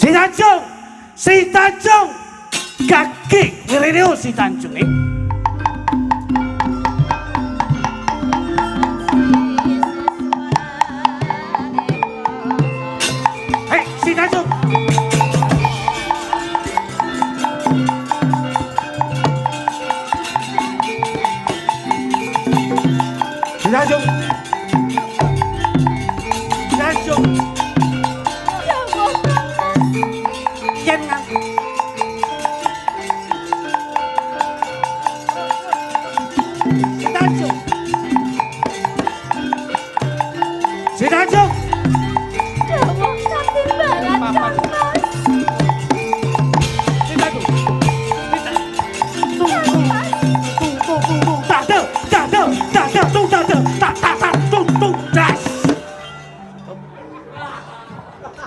Si Tanjung, Si Tanjung, gagik ngrene Si Tanjung. Hei, Si Tanjung. Si Tanjung. Si Tanjung. Yen Si Tanjung. Si Tanjung. Dawuh katimbalan Kang Mas. Si Tanjung. Tung tung tung tung tung tung tak de tak de tak de tung tak de tak tak tak tung tung das.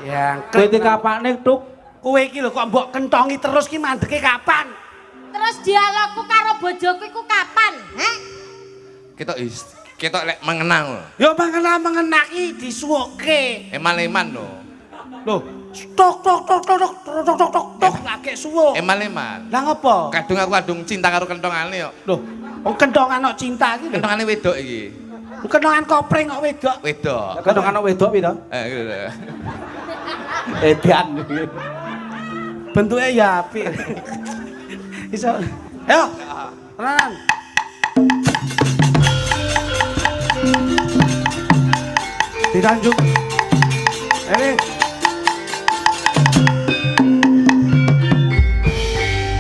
Yang Kowe dikapakne tuk? Kowe iki lho kok mbok kentongi terus ki mandeke kapan? Terus dialogku karo bojoku iku kapan? Heh? Ketok is, ketok lek mengenang lho. Ya mengena ki disuwukke. Eman-eman lho. Loh, tok tok tok tok tok tok tok tok tok lagi suwuk. Eman-eman. Lah ngopo? Kadung aku kadung cinta karo kentongane kok. Loh, wong kentongan kok cinta iki lho. Kentongane wedok iki. Kentongan kopreng kok wedok. Wedok. Kentongan wedok piye to? Eh gitu. Edan. Bentuknya ya apik. Iso. Ayo. Tenanan. Di Tanjung. Ini.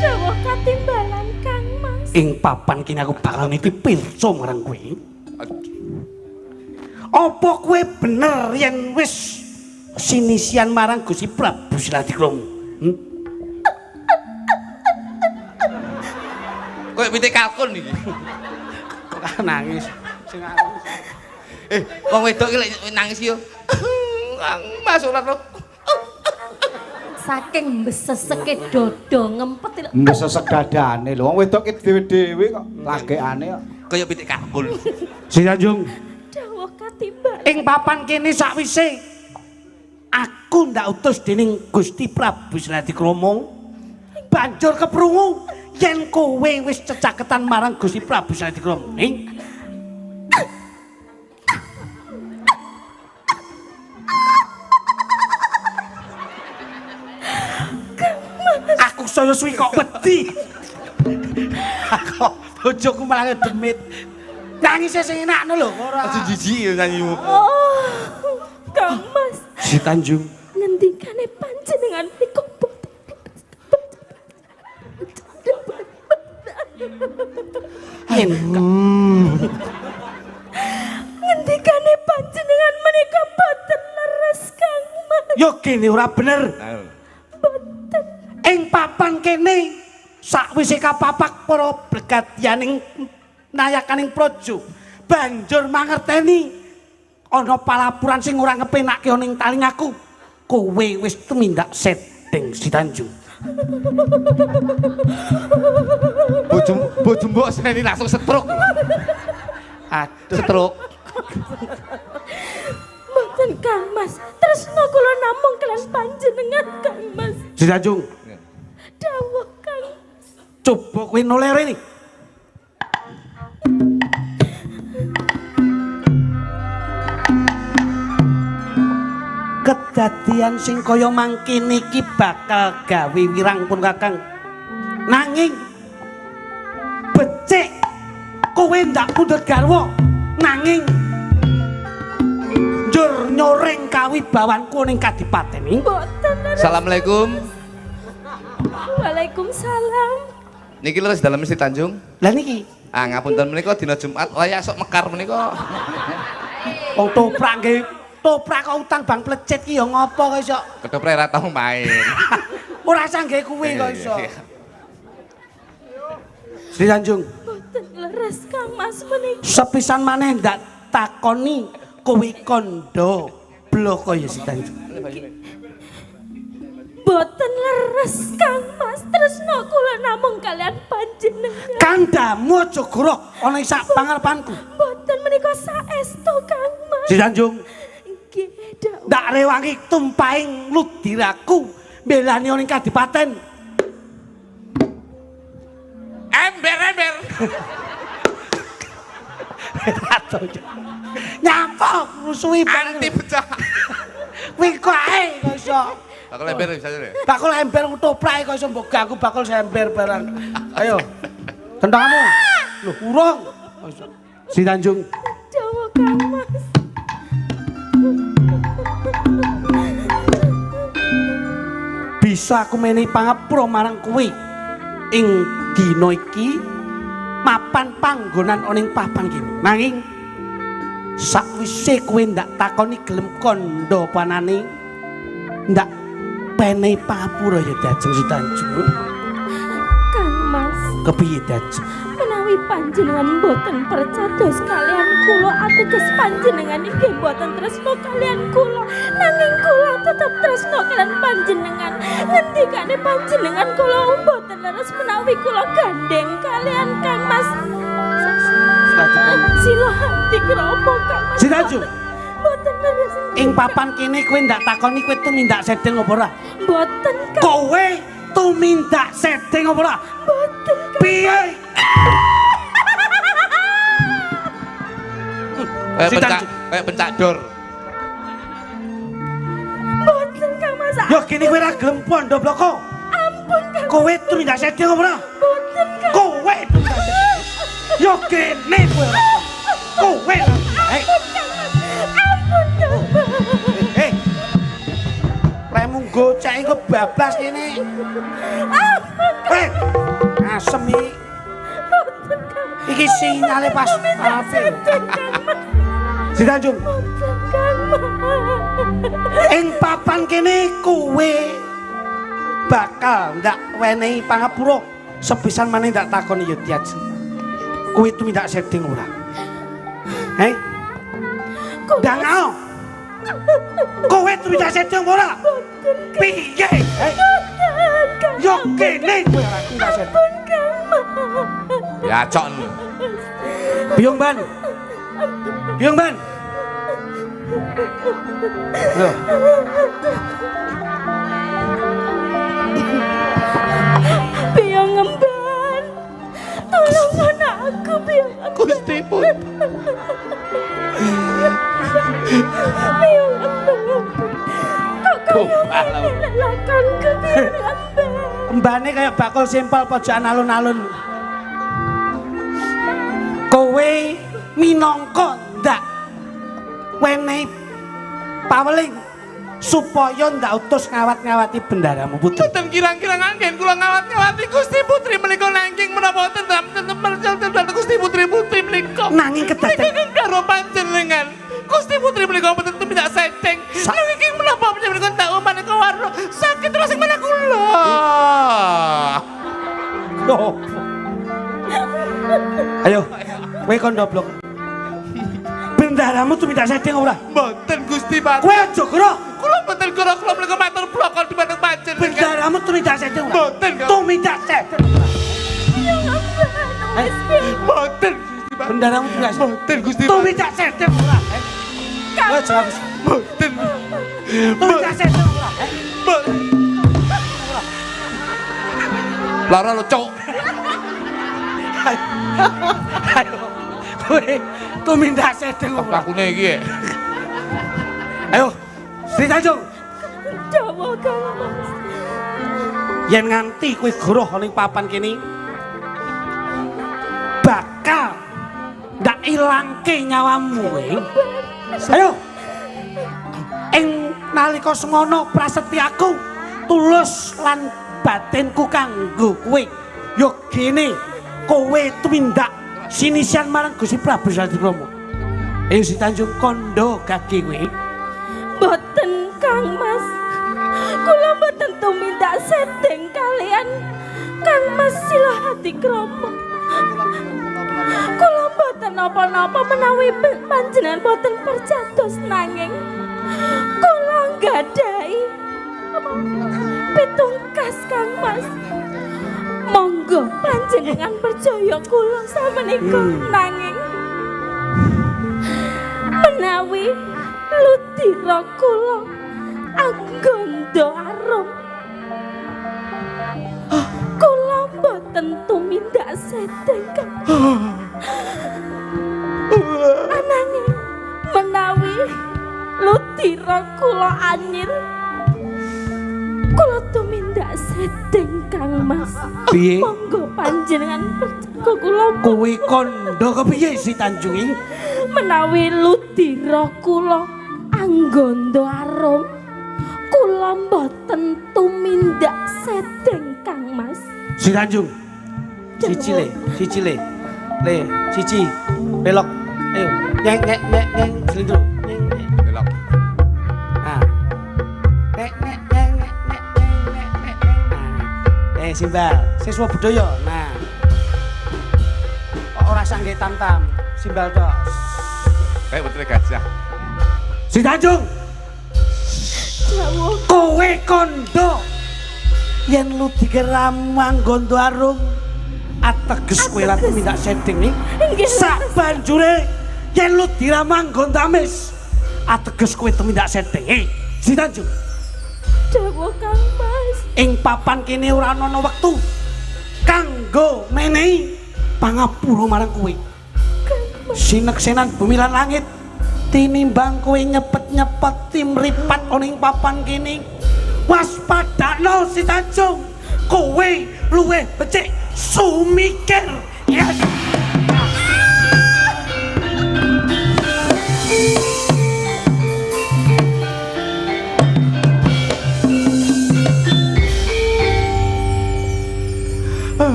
Dawuh katimbalan Kang Mas. Ing papan kini aku bakal niti pirsa marang kowe. Apa kowe bener yen wis sinisian marang Gusti Prabu Siladikrama? Kowe pitik kalkun iki. Kok nangis. Sing aku. Wong wedok iki lek nangis yo. Mas ora lho. Saking beseseke dodo ngempet lho. Mbesesek dadane lho. Wong wedok ki dhewe-dhewe kok lagekane kok. Kaya pitik kalkun. Si Tanjung, Dawuh katimbalan. ing papan kene sakwise aku ndak utus dening Gusti Prabu Siladikrama banjur keprungu yen kowe wis cecaketan marang Gusti Prabu Siladikrama. Ning aku saya suwi kok wedi. Aku bojoku malah demit. Nangise sing enak lho ora. Aja jijik yo nyanyimu. Oh, Kang Mas. Si Tanjung, Ngendikane panjenengan niku yen ngendikane panjenengan menika boten leres Kang Mas. yo kene ora bener. Boten. Ing papan kene sakwise kapapak para bregadyaning nayakaning praja banjur mangerteni ana palapuran sing ora ngepenake ana ing talingaku. Kowe wis tumindak sedeng Si Tanjung. Bojo mbok seneni langsung stroke. Aduh, Stroke. Boten Kang Mas. Tresna kula namung kelan panjenengan Kang Mas. Si Tanjung, Dawuh Kang. coba kowe noleh rene. Kedadian sing kaya mangkene iki bakal gawe wirang pun Kakang. Nanging becik kowe ndak pundhut garwa nanging njur nyoreng kawibawanku ning kadipaten iki. Boten leres. Assalamualaikum. Waalaikumsalam. Niki leres dalem Si Tanjung. Lah niki Ah ngapunten menika dina Jumat layak sok mekar menika. wong toprak nggih toprak kok utang bang plecit ki ya ngopo kok iso. Ketoprak ora tau main. Ora usah nggih kuwi kok iso. Sri Tanjung, Boten leres Kang Mas menika. sepisan maneh ndak takoni kowe kandha bloko ya Si Tanjung. Boten leres Kang Mas. Tresna kula namung kalian panjenengan. Kandhamu aja goroh ana ing sak pangarepanku. Boten menika saestu Kang Mas. Si Tanjung, Nggih, dawuh. ndak rewangi tumpahing ludiraku Mbelani ning kadipaten. Ember-ember. Nyapa rusuhi anti pecah. Kuwi kae kok iso. Bakul ember bisa ya. Bakul ember ketoprak kok iso mbok ganggu bakul ember barang. Ayo. Tentangmu. Loh, urung. Si Tanjung. Jawa Kang Mas. Bisa aku menehi pangapura marang kowe ing dina iki mapan panggonan ana ing papan kene. Nanging sakwise kowe ndak takoni gelem kandha panane ndak penehi pangapura ya Dajeng Si Tanjung. Kang Mas. Kepiye Dajeng? Menawi panjenengan mboten percados kalian kula ateges panjenengan inggih mboten tresna kalian kula, nanging kula tetep tresna kalian panjenengan. Ngendikane panjenengan kula mboten leres menawi kula gandeng kalian Kang Mas. Sila hati kromo Kang Mas. Si Tanjung. Mboten leres. Ing papan kene kowe ndak takoni kowe tumindak sedeng apa ora? Mboten Kang. Kowe tumindak sedeng apa ora? Mboten. Piye? Kayak pencak dor. Mboten Kang Mas. Yo kene kowe ora gelem pondo bloko. Ampun Kang. Kowe tumindak sedeng apa ora? Mboten Kang. Kowe tumindak sedeng. Yo kene kowe ora. Kowe. Ampun Kang Mas. Ampun Kang Mas. Eh. Lemu gocek engko bablas kene. Ampun. Eh. Asem iki. Mboten Kang. Iki sinyale pas apik. Si Tanjung. Ing papan kene kowe bakal ndak wenehi pangapura sepisan maneh ndak takoni ya Diajeng. Kowe tumindak sedeng ora? Hei. Ndang. Kowe tumindak sedeng ora? Piye? Hei. Yo kene kowe ora tumindak sedeng. Ya cok. Biyung Ban. Biyung Ban. Loh. Biyung Emban. Tolong anakku Biyung Emban. Gusti pun. Biyung Emban. Kok kaya ngene lelakonku Biyung Emban. Embane kaya bakul simpel pojokan alun-alun. Kowe minangka ndak wenehi paweling supaya ndak utus ngawat-ngawati bendaramu putri. Mboten kirang-kirang anggen kula ngawat-ngawati Gusti Putri menika nanging menapa wonten Gusti Putri putri menika. Nanging kedaden karo panjenengan. Gusti Putri menika mboten tumindak sedeng. Nanging menapa panjenengan tak maneka warna sakit terus sing mana kula. Ayo, kowe kon ndoblok. Bendaramu tumindak sedeng ora? Mboten Gusti Pak. Kowe aja goro. Kula mboten goro, kula menika matur bloko dumateng panjenengan. Bendaramu tumindak sedeng ora? Mboten. Tumindak sedeng. Mboten Gusti Pak. Bendaramu tumindak sedeng. Mboten Gusti Pak. Tumindak sedeng ora? Kowe aja. Mboten. Tumindak sedeng ora? Mboten. Lara lo cok. Ayo. Kowe tumindak sedeng ora? Lakune iki. Ayo, Sri Tanjung. Jawa Kang Mas. Yen nganti kowe goroh ning papan kene bakal ndak ilangke nyawamu kowe. Ayo. Ing nalika semono prasetyaku tulus lan batinku kanggo kowe. Yo gene kowe tumindak sinisian marang Gusti Prabu Salatikrama. Ayo Sri Tanjung kandha gage kowe. Mboten Kang Mas. Kula mboten tumindak sedeng kalian Kang Mas Silahatikrama. Kula mboten napa-napa menawi panjenengan mboten percados nanging kula nggadahi pitungkas Kang Mas. Monggo panjenengan percaya kula samenika nanging menawi ludira kula angganda arum sedeng Kang. Ananging menawi ludira kula anyir, kula tumindak sedeng Kang Mas. Piye? Monggo panjenengan percaya kula. Kowe kandha kepiye Si Tanjung? Menawi ludira kula angganda arum, kula mboten tumindak sedeng Kang Mas. Si Tanjung. Siji le, siji le. Le, siji. Belok. Ayo, nyeng nyeng nyeng nyeng slindro. Nyeng nyeng. Belok. Ah. Nek nek nyeng nek nek nyeng nek nek. Nah. Simbal, siswa budaya. Nah. Kok ora sangge tam-tam, simbal tok. Kayak putri gajah. Si Tanjung. Dawuh. Kowe kandha yen ludira manggondo arum ateges kowe lan tumindak sedeng ning sak banjure yen ludira manggon amis ateges kowe tumindak sedeng. Si Tanjung. Dawuh Kang Mas. Ing papan kene ora ana wektu kanggo menehi pangapura marang kowe. Sineksenan bumi lan langit tinimbang kowe nyepet-nyepet timripat ana ing papan kene. Waspadakno Si Tanjung, kowe luwih becik sumikir. Yes.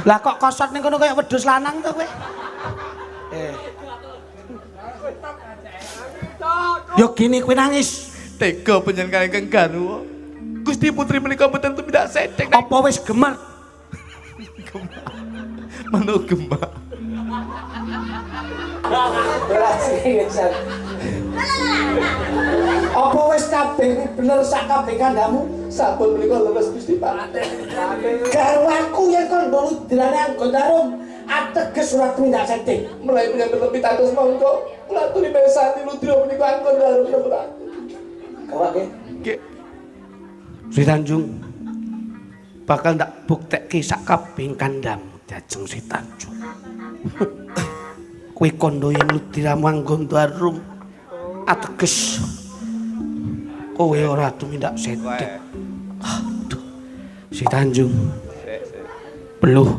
Lah kok kosot ning kono kaya wedhus lanang to kowe? Yo gini kowe nangis. Tega panjenengan ingkang garwa. Gusti Putri menika mboten tumindak sedeng. Apa wis gemer? Gemak. Manuk gemak. Apa wis kabeh bener sak kabeh kandhamu? Sampun menika leres Gusti Patih. Garwaku yen kandha ludirane Anggondarum ateges ora tumindak sedeng. Mulai panjenengan pitados monggo kula aturi mirsani ludira menika Anggondarum napa. Gawake. Nggih. Sri Tanjung bakal ndak buktekke sak kabeh kandhamu Jajeng Sri Tanjung. Kowe kandha yen ludiramu Anggondarum ateges kowe ora tumindak sedeng. Aduh. Sri Tanjung. Peluh.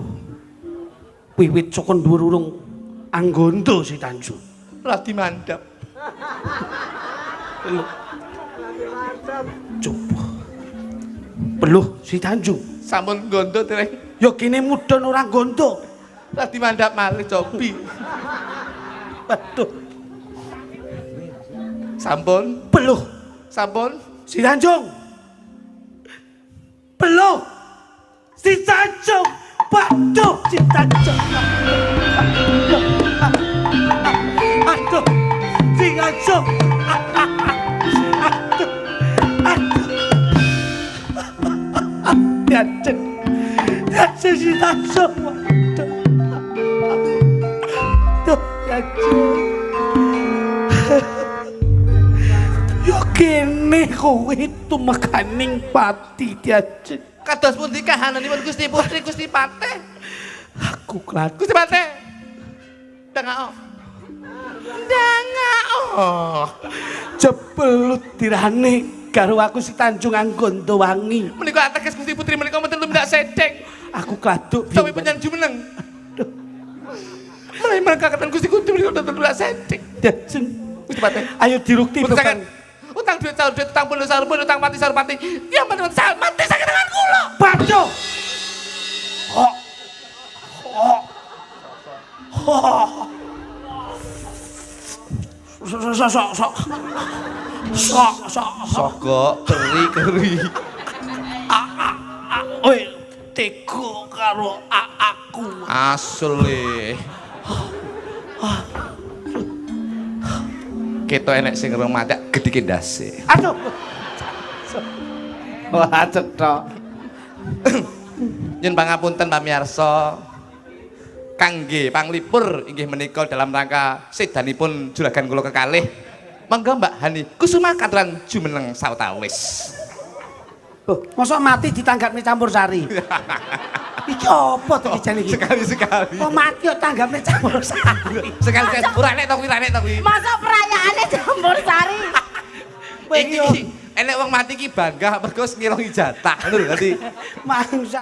Wiwit saka dhuwur urung anggondo Sri Tanjung. Radi mandhap. Peluh. Coba. Peluh Sri Tanjung. Sampun gondo dereng. Ya kene mudhun ora gondo. Radi mandhap malih cobi. Waduh. Sampun. Peluh. Sampun. Sri Tanjung. Peluh. Sri Tanjung. Waduh, Sri Tanjung. Aduh. Sri Tanjung. Aduh. Aduh. Diajeng. Diajeng Sri Tanjung. Waduh. Aduh, diajeng. Yo kene kowe tumekaning pati diajeng. Kados pundi kahananipun Gusti Putri Gusti Patih? Aku klat. Gusti Patih. Dangao. Dangao. Jebul ludirane garwaku Si Tanjung Anggondo Wangi. Menika ateges Gusti Putri menika mboten tumindak sedeng. Aku kladuk sawi panjenengan jumeneng. Aduh. Menawi mangkakaken Gusti Putri menika mboten tumindak sedeng. Diajeng. Gusti Patih. Ayo dirukti beban. Utang duit saur duit, utang puluh saur puluh, utang mati saur mati. Ya mati saur mati sakit dengan kula. Baco. Kok. Kok. Sok sok sok sok. Sok sok sogok keri keri. Oi, tega karo aku. Asli. Ketok enek sing rong mati gedhe ndase. Aduh. Wah, cetha. Nyun pangapunten pamirsa. Kangge panglipur inggih menika dalam rangka sedanipun juragan kula kekalih. Monggo Mbak Hani Kusuma katuran jumeneng sawetawis. Loh, mosok mati ditanggapne campur sari. Iki apa to iki jane iki? Sekali-sekali. Kok mati kok tanggapne campur sari. Sekali ora enek to kuwi, ora enek to kuwi. Masa perayaannya campur sari. Iki enek wong mati ki bangga mergo ngilongi jatah ngono lho dadi Mangsa.